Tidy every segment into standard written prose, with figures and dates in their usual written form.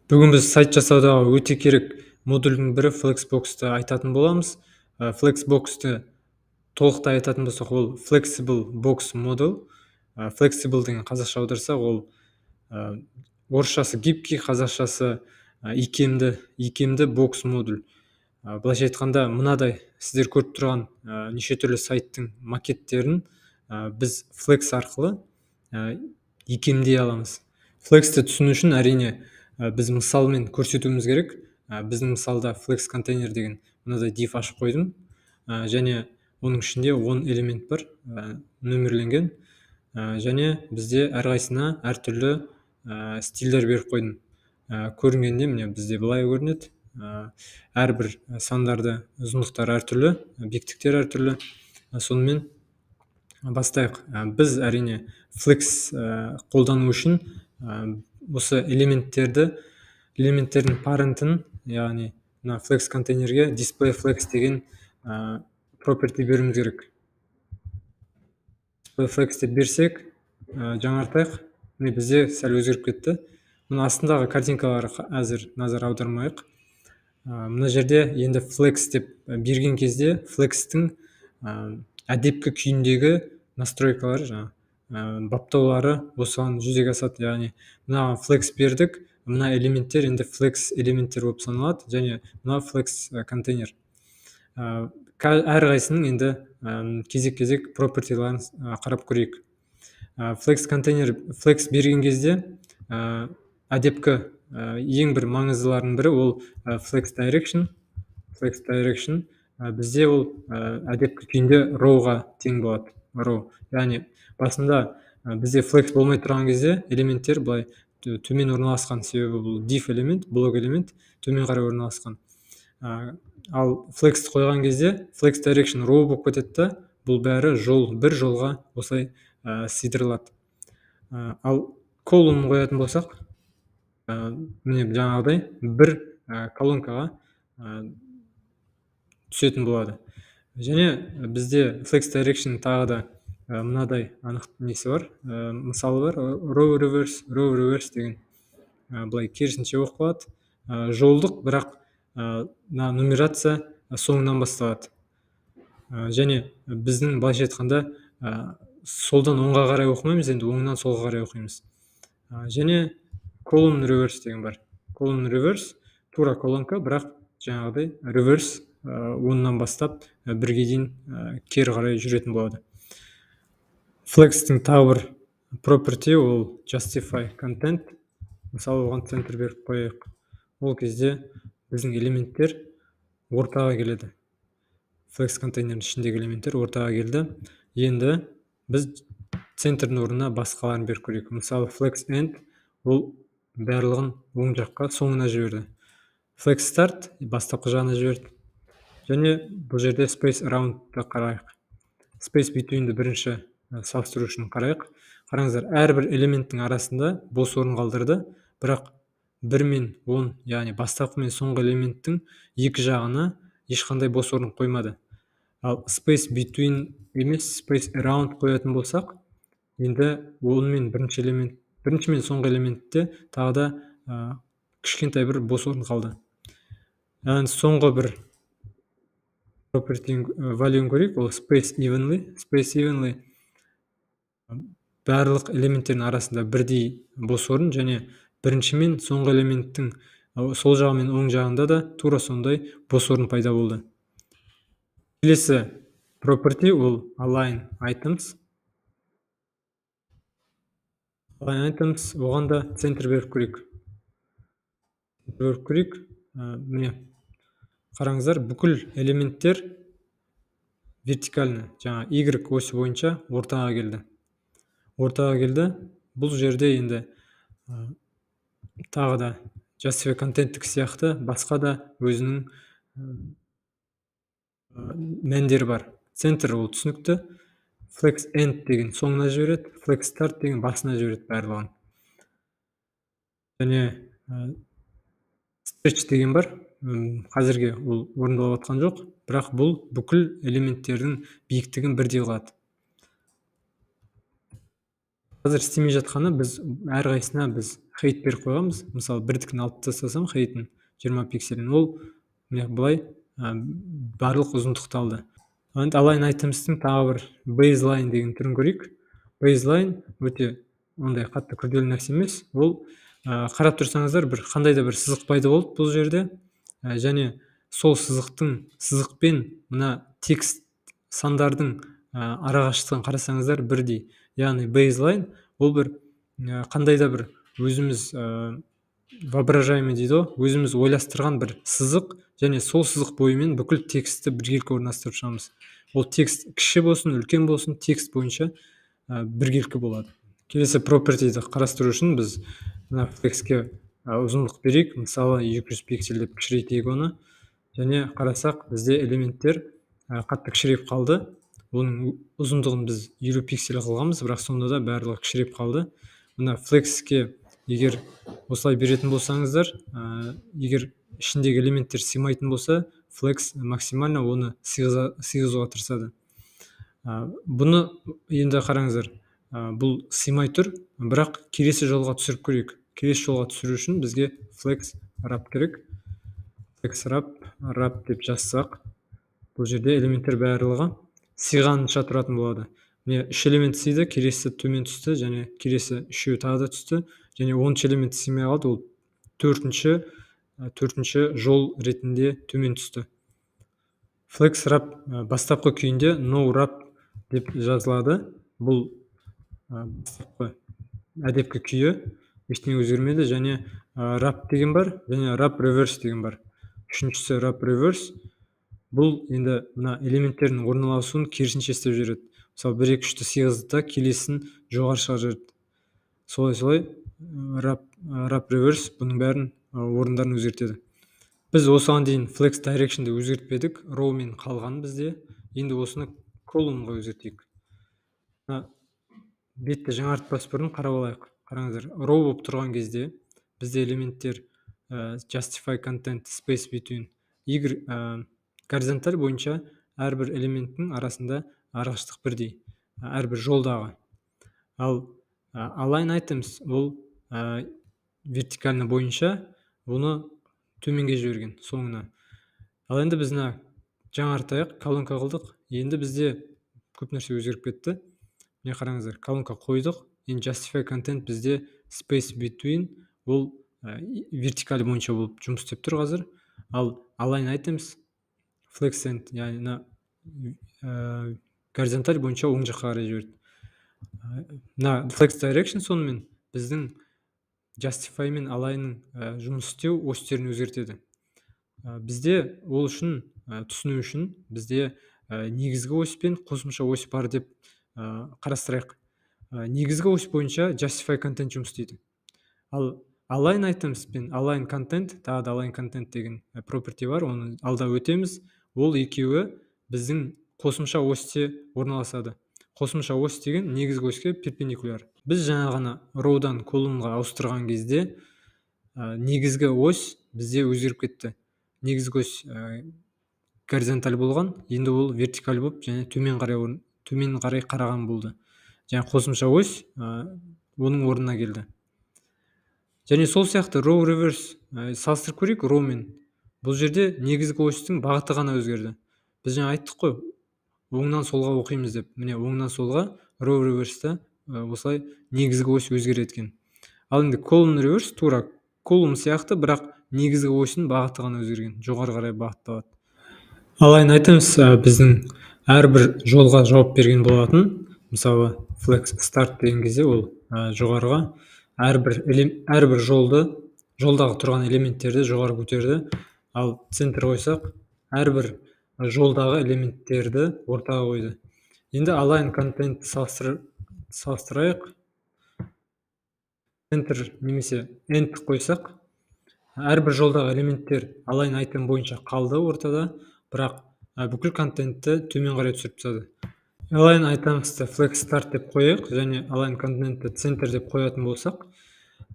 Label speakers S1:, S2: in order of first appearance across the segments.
S1: Бүгін біз сайт жасаудағы өте керек модульдің бірі Flexbox-ты айтатын боламыз. Flexbox-ты толықтай айтатын болсақ, ол Flexible Box Model. Flexible деген қазақша аударсақ, ол орысшасы гибкий, қазақшасы икемді, икемді бокс модуль. Былайша айтқанда, мынадай сіздер көріп тұрған неше түрлі сайттың макеттерін біз Flex арқылы икемдей аламыз. Flexті түсіну үшін, әрине, біз мысалмен көрсетуіміз керек. Біздің мысалда Flex контейнер деген мынадай div ашып қойдым. Және оның ішінде 10 элемент бар, нөмірленген. Және бізде әрқайсысына әртүрлі стильдер беріп қойдым. Көрінгенде міне бізде былай көрінеді. Әрбір сандарды ұзындықтары әртүрлі, биіктіктері әртүрлі. Сонымен бастайық. Біз, әрине, Flex қолдану үшін осы элементтердің parent-ін, яғни мына Flex контейнерге display flex деген property беруіміз керек. Display flex деп берсек, жаңартайық. Міне, бізде сәл өзгеріп кетті. Мына астындағы картинкаларға әзір назар аудармайық. Мына жерде енді flex деп берген кезде flexтің әдепкі күйіндегі настройкалары, жаңа баптаулары осыған жүзеге асады. Яғни мынаған flex бердік, мына элементтер енді flex элементтер болып саналады, және мына flex контейнер. Әрқайсының енді кезек-кезек пропертиларын қарап көрейік. Flex контейнер, flex берген кезде әдепкі ең бір маңыздыларының бірі ол flex direction. Flex direction бізде ол әдепкі күйінде row-ға тең болады. Row. Яғни басында бізде flex болмай тұрған кезде элементтер былай төмен орналасқан, себебі бұл div элемент, блок элемент төмен қарай орналасқан. Ал flexті қойған кезде flex direction row болып кетеді да, бұл бәрі жол, бір жолға осылай сыйдырылады. Ал column қоятын болсақ, міне, жаңағыдай бір колонкаға түсетін болады. Және бізде flex direction тағы да мынадай анық несі бар, мысалы бар: row reverse. Row reverse деген былай керісінше болып қалады, жолдық, бірақ мына нумерация соңынан басталады. Және біздің, былайша айтқанда, солдан оңға қарай оқымаймыз, енді оңнан солға қарай оқимыз. Және column reverse деген бар. Column reverse тура колонка, бірақ жаңағыдай reverse, оннан бастап бірге дейін кері қарай жүретін болады. Flexтің тағы бір property ол justify content. Мысалы, оған центр беріп қояйық. Ол кезде біздің элементтер ортаға келеді. Flex контейнердің ішіндегі элементтер ортаға келді. Енді біз центрдің орнына басқаларын беріп көрейік. Мысалы, flex end, ол барлығын оң жаққа, соңына жіберді. Flex start бастапқы жағына жіберді. Және бұл жерде space around-ты қарайық. Space between-ді бірінші салыстыру үшін қарайық. Қараңыздар, әрбір элементтің арасында бос орын қалдырды, бірақ 1 мен 10, яғни бастапқы мен соңғы элементтің екі жағына ешқандай бос орын қоймады. Ал space between емес, space around қоятын болсақ, енді 10 мен бірінші элемент, бірінші мен соңғы элементте тағы да кішкентай бір бос орын қалды. Енді соңғы бір property value көрейік, ол space evenly. Space evenly барлық элементтердің арасында бірдей бос орын және бірінші мен соңғы элементтің сол жағы мен оң жағында да тура сондай бос орын пайда болды. Келесі property ол align items. Align items, оған да центр беріп көрейік. Беріп көрейік. Міне, қараңыздар, бүкіл элементтер вертикально, жаңа y осі бойынша ортаға келді. Ортаға келді. Бұл жерде енді тағы да justify content сияқты басқа да өзінің мәндері бар. Центр ол түсінікті. Flex end деген соңына жібереді, flex start деген басына жібереді барлығын. Және stretch деген бар. Қазірге ол орындалып жатқан жоқ, бірақ бұл бүкіл элементтердің биіктігін бірдей қылады. Қазір істемей жатқаны, біз әрқайсысына біз height беріп қойғанбыз. Мысалы, бірдікін алып тастасам, height-ін 20 пикселін, ол міне былай барлық ұзындықты алды. Енді align items-тің тағы бір baseline деген түрін көрейік. Baseline өте ондай қатты күрделі нәрсе емес. Ол қарап тұрсаңыздар, бір қандай да бір сызық пайда болды бұл жерде. Және сол сызықпен мына текст сандардың арақашықтығын қарасаңыздар, бірдей. Яғни baseline ол бір қандай да бір өзіміз воображаемый дейді ғой, өзіміз ойластырған бір сызық, және сол сызық бойымен бүкіл текстті біркелкі орналастырып шығамыз. Ол текст кіші болсын, үлкен болсын, текст бойынша біркелкі болады. Келесі property-ді қарастыру үшін біз мына flex-ке ұзындық берейік. Мысалы, 200 пиксель деп кішірейтейік оны. Және қарасақ, бізде элементтер қатты кішірейіп қалды. Оның ұзындығын біз 50 пиксель қылғанбыз, бірақ сонда да барлығы кішірейіп қалды. Мына flex-ке егер осылай беретін болсаңыздар, егер ішіндегі элементтер сыймайтын болса, flex максимально оны сыйғызуға тырысады. Бұны енді қараңыздар, бұл сыймай тұр, бірақ келесі жолға түсіріп көрейік. Келесі жолға түсіру үшін бізге flex wrap керек. Flex wrap, wrap деп жазсақ, бұл жерде элементтер барлығы сыйғанынша тұратын болады. Міне, үш элемент сыйды, келесі төмен түсті, және келесі үшеуі тағы да түсті, және 10-шы элемент сыймай қалды, ол төртінші жол ретінде төмен түсті. Flex wrap бастапқы күйінде no wrap деп жазылады. Бұл бастапқы әдепкі күйі, ештеңе өзгермеді. Және wrap деген бар, және wrap reverse деген бар. Үшіншісі wrap reverse. Бұл енді мына элементтердің орналасуын керісінше істеп жібереді. Мысалы, 1, 2, 3-ті сыйғызды да, келесін жоғары шығарып жіберді. Солай-солай wrap reverse бұның бәрін орындарын өзгертеді. Біз осыған дейін flex direction-ді өзгертпедік, row-мен қалған бізде. Енді осыны column-ға өзгертейік. Мына бетті жаңартпас бұрын қарап алайық. Қараңыздар, row болып тұрған кезде бізде элементтер justify content space between y горизонталь бойынша әрбір элементтің арасында арақашықтық бірдей, әрбір жолдағы. Ал align items ол вертикально бойынша оны төменге жіберген соңына. Ал енді біз мына жаңартайық, колонка қылдық. Енді бізде көп нәрсе өзгеріп кетті. Міне, қараңыздар, колонка қойдық. Енді justify content бізде space between ол вертикаль бойынша болып жұмыс істеп тұр қазір. Ал align items flex end, яғни мына горизонталь бойынша оң жаққа қарай жіберді. Мына flex direction сонымен біздің justify мен align-ның жұмыс істеу осьтерін өзгертеді. Бізде ол үшін түсіну үшін бізде негізгі ось пен қосымша ось бар деп қарастырайық. Негізгі ось бойынша justify content жұмыс істейді. Ал align items пен align content, тағы да align content деген property бар, оны алда өтеміз. Ол екеуі біздің қосымша осьте орналасады. Қосымша ось деген негізгі оське перпендикуляр. Біз жаңа ғана row-дан column-ға ауыстырған кезде негізгі ось бізде өзгеріп кетті. Негізгі ось горизонталь болған, енді ол вертикаль болып және төмен қарай қараған болды. Және қосымша ось оның орнына келді. Және сол сияқты row reverse салыстырып көрейік row-мен. Бұл жерде негізгі осьтің бағыты ғана өзгерді. Біз жаңа айттық қой, оңнан солға оқимыз деп. Міне, оңнан солға row reverse-та осылай негізгі ось өзгереді екен. Ал енді column reverse тура column сияқты, бірақ негізгі осьтің бағыты ғана өзгерген, жоғары қарай бағытталады. Align items біздің әрбір жолға жауап берген болатын. Мысалы, flex start деген кезде ол жоғарыға әрбір жолды, жолдағы тұрған элементтерді жоғары көтерді. Ал центр қойсақ, әрбір жолдағы элементтерді ортаға қойды. Енді align content салыстырайық. Center немесе end қойсақ, әрбір жолдағы элементтер align item бойынша қалды ортада, бірақ бүкіл контентті төмен қарай түсіріп тастады. Align items-ты flex start деп қояйық және align content-ті center деп қоятын болсақ,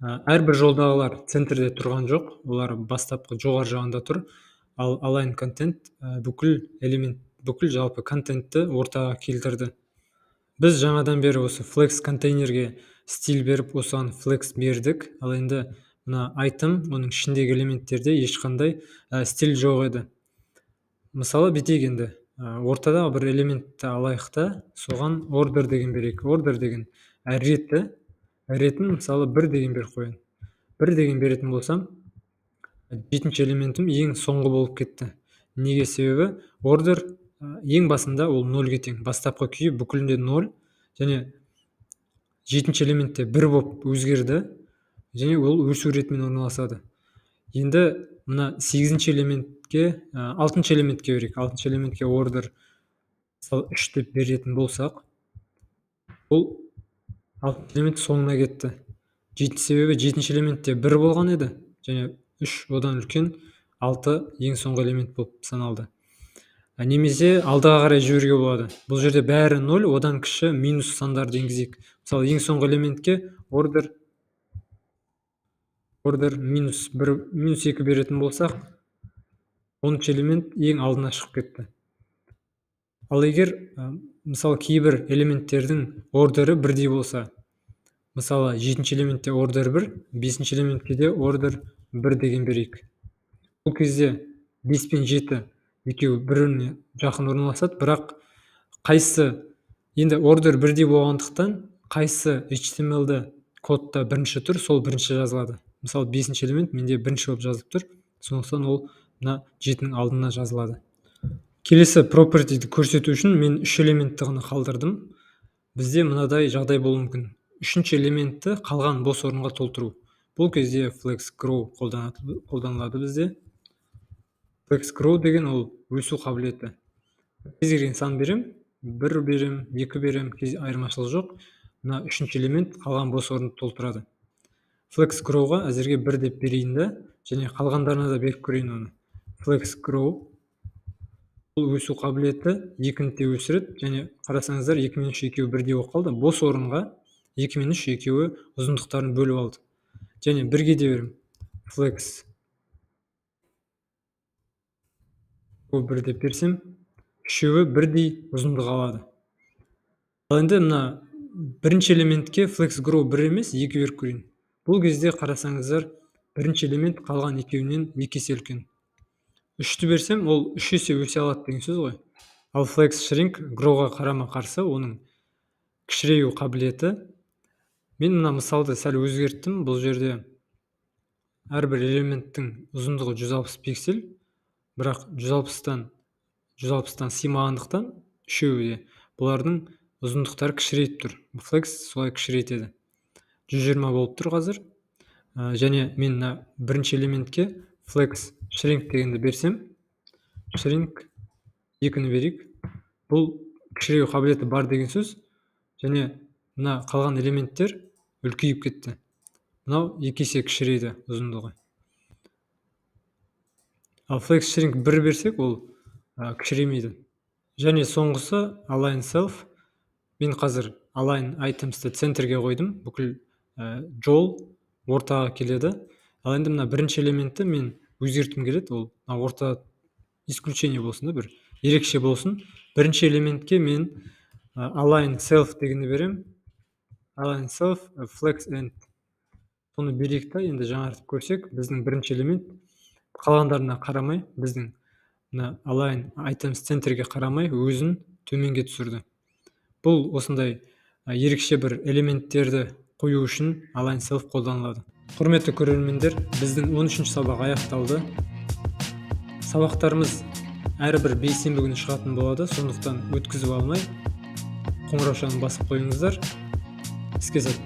S1: әрбір жолдағылар центрде тұрған жоқ, олар бастапқы жоғары жағында тұр. Ал align content бүкіл элемент, бүкіл жалпы контентті ортаға келтірді. Біз жаңадан бері осы flex контейнерге стиль беріп, осыған flex бердік. Ал енді мына item, оның ішіндегі элементтерде ешқандай стиль жоқ еді. Мысалы, бүйтейік енді. Ортадағы бір элементті алайық та, соған order деген берейік. Order деген реті, ретін мысалы 1 деген беріп қояйын. 1 деген беретін болсам, 7-ші элементім ең соңғы болып кетті. Неге? Себебі order ең басында ол 0-ге тең. Бастапқы күйі бүкілінде 0 және 7-ші элементте 1 болып өзгерді және ол өсу ретімен орналасады. Енді мына 8-ші элементке, 6-шы элементке берейік. 6-шы элементке order мысалы 3 деп беретін болсақ, ол 6 элемент соңына кетті. Себебі 7-ші элементте 1 болған еді және 3 одан үлкен, 6 ең соңғы элемент болып саналды. Немесе алдыға қарай жіберуге болады. Бұл жерде бәрі 0, одан кіші минус сандарды енгізейік. Мысалы, ең соңғы элементке order минус 1, минус 2 беретін болсақ, 10-шы элемент ең алдына шығып кетті. Ал егер, мысалы, кейбір элементтердің ордері бірдей болса, мысалы, 7-ші элементте order 1, 5-ші элементке де order 1 деген берейік. Бұл кезде 5 пен 7 екеуі біріне жақын орналасады, бірақ қайсы енді order бірдей болғандықтан қайсы HTML-ді кодта бірінші тұр, сол бірінші жазылады. Мысалы, 5-ші элемент менде бірінші болып жазылып тұр, сондықтан ол мына 7-нің алдына жазылады. Келесі property-ді көрсету үшін мен 3 элементті ғана қалдырдым. Бізде мынадай жағдай болуы мүмкін. 3-ші элементті қалған бос орынға толтыру. Бұл кезде flex grow қолданылады бізде. Flex grow деген ол өсу қабілеті. Кез келген сан берем, 1 берем, 2 берем, айырмашылық жоқ. Мына 3-ші элемент қалған бос орынды толтырады. Flex grow-ға әзірге 1 деп берейін да, және қалғандарына да беріп көрейін оны. Flex grow бұл өсу қабілеті 2-ні де өсіреді, және қарасаңыздар 2 мен 3 екеуі бірдей болып қалды. Бос орынға 2 мен 3 екеуі ұзындықтарын бөліп алды. Және 1-ге де беремін. Flex 1 деп берсем, үшеуі бірдей ұзындық алады. Ал енді мына бірінші элементке flex grow 1 емес, 2 беріп көрейін. Бұл кезде қарасаңыздар, бірінші элемент қалған екеуінен 2 есе үлкен. 3-ті берсем, ол 3 есе өсе алады деген сөз ғой. Ал flex shrink grow-ға қарама-қарсы, оның кішірею қабілеті. Мен мына мысалды сәл өзгерттім. Бұл жерде әрбір элементтің ұзындығы 160 пиксель, бірақ 160-тан сыймағандықтан үшеуі де бұлардың ұзындықтары кішірейіп тұр. Flex солай кішірейтеді. 120 болып тұр қазір. Және мен мына бірінші элементке flex shrink дегенді берсем, shrink 2-ні берейік. Бұл кішіреу қабілеті бар деген сөз. Және мына қалған элементтер үлкейіп кетті. Мынау 2 есе кішірейді ұзындығы. Ал flex shrink 1 берсек, ол кішіремейді. Және соңғысы align self. Мен қазір align items-ті центрге қойдым. Бүкіл жол ортаға келеді. Ал енді мына бірінші элементті мен өзгерткім келеді. Ол мына орта исключение болсын да, бір ерекше болсын. Бірінші элементке мен align self дегенді берем. Align self flex end. Соны берейік та, енді жаңартып көрсек, біздің бірінші элемент қалғандарына қарамай, біздің мына align items центрге қарамай өзін төменге түсірді. Бұл осындай ерекше бір элементтерді қою үшін align self қолданылады. Құрметті көрермендер, біздің 13-ші сабақ аяқталды. Сабақтарымыз әрбір бейсенбі күні шығатын болады, сондықтан өткізіп алмай қоңыраушаны басып қойыңыздар. Іске сәт.